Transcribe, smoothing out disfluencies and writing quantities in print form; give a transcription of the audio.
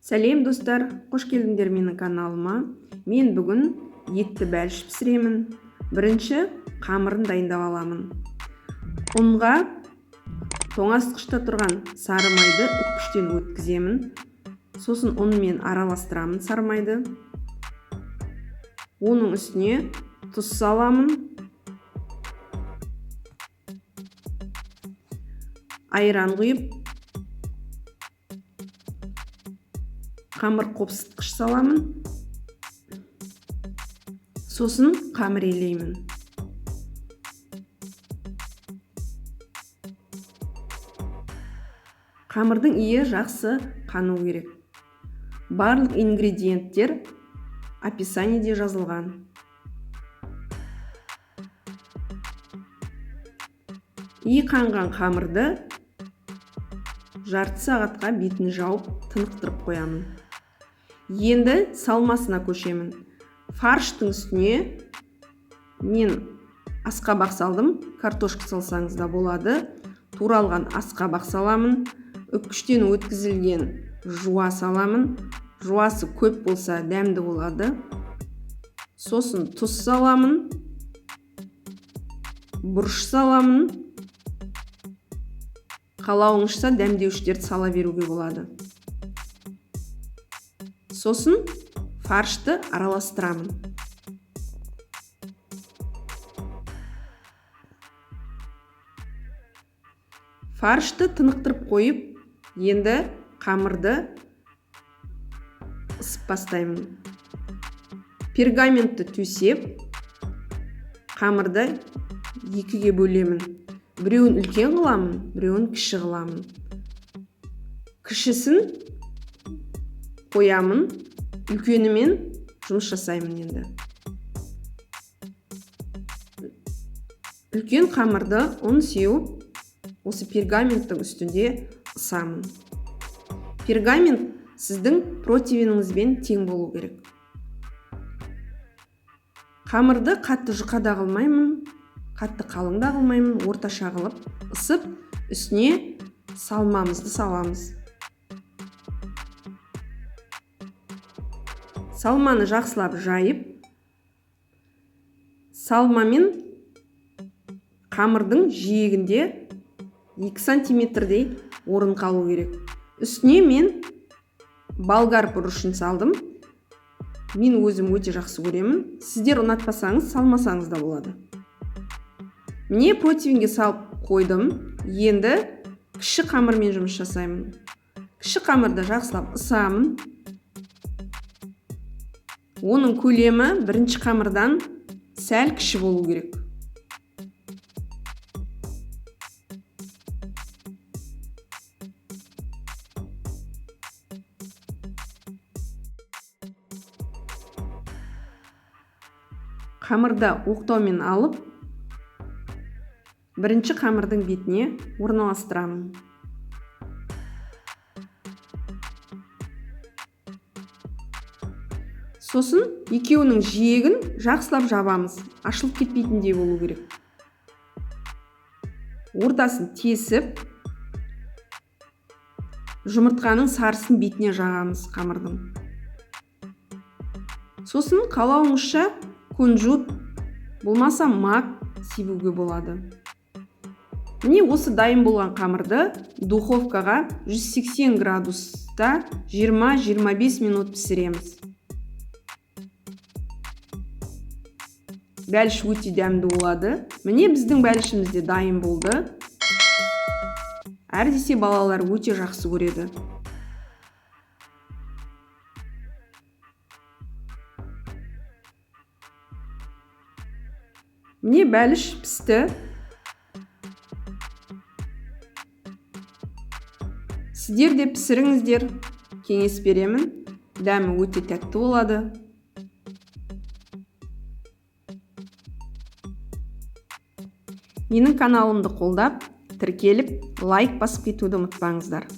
Сәлем, достар! Қош келдіңдер менің каналыма. Мен бүгін етті бәліш пісіремін. Бірінші қамырын дайындап аламын. Ұнға тоңазытқышта тұрған сары майды үккіштен өткіземін. Сосын ұнмен араластырамын сары майды. Оның үстіне тұз саламын. Айран құйып, қамыр қопсытқыш саламын. Сосын қамыр елеймін. Қамырдың иі жақсы қану керек. Барлық ингредиенттер описаниеде жазылған. Иі қанған қамырды жарты сағатқа бетін жауып тынықтырып қоямын. Енді салмасына көшемін. Фарштың үстіне мен асқабақ салдым. Картошка салсаңыз да болады. Туралған асқабақ саламын. Үккіштен өткізілген жуа саламын. Жуасы көп болса дәмді болады. Сосын тұз саламын. Бұрыш саламын. Қалауыңызша дәмдеуіштерді сала беруге болады. Сосын фаршты араластырамын. Фаршты тынықтырып қойып, енді қамырды ысып бастаймын. Пергаментті төсеп, қамырды екіге бөлемін. Біреуін үлкен қыламын, біреуін кіші қыламын. Кішісін қоямын, үлкенімен жұмыс жасаймын енді. Үлкен қамырды ұн сеуіп, осы пергаменттің үстінде ысамын. Пергамент сіздің противеніңізбен тең болу керек. Қамырды қатты жұқа да қылмаймын, қатты қалың да қылмаймын, орташа қылып ысып, үстіне салмамызды саламыз. Салманы жақсылап жайып, салмамен қамырдың жиегінде 2 сантиметрдей орын қалу керек. Үстіне мен болгар бұрышын салдым. Мен өзім өте жақсы көремін. Сіздер ұнатпасаңыз, салмасаңыз да болады. Міне, противенге салып қойдым. Енді кіші қамырмен жұмыс жасаймын. Кіші қамырды жақсылап ысамын. Оның көлемі бірінші қамырдан сәл кіші болу керек. Қамырды оқтаумен алып, бірінші қамырдың бетіне орналастырамын. Сосын екеуінің жиегін жақсылап жабамыз. Ашылып кетпейтіндей болу керек. Ортасын тесіп, жұмыртқаның сарысын бетіне жағамыз қамырдың. Сосын қалауыңызша кунжут, болмаса мак себуге болады. Міне, осы дайын болған қамырды духовкаға 180 градуста 20-25 минут пісіреміз. Бәліш өте дәмді болады. Міне, біздің бәлішіміз де дайын болды. Әр десе балалар өте жақсы көреді. Міне, бәліш пісті. Сіздер де пісіріңіздер, кеңес беремін. Дәмі өте тәтті болады. Менің каналымды қолдап, тіркеліп, лайк басып кетуді ұмытпаңыздар.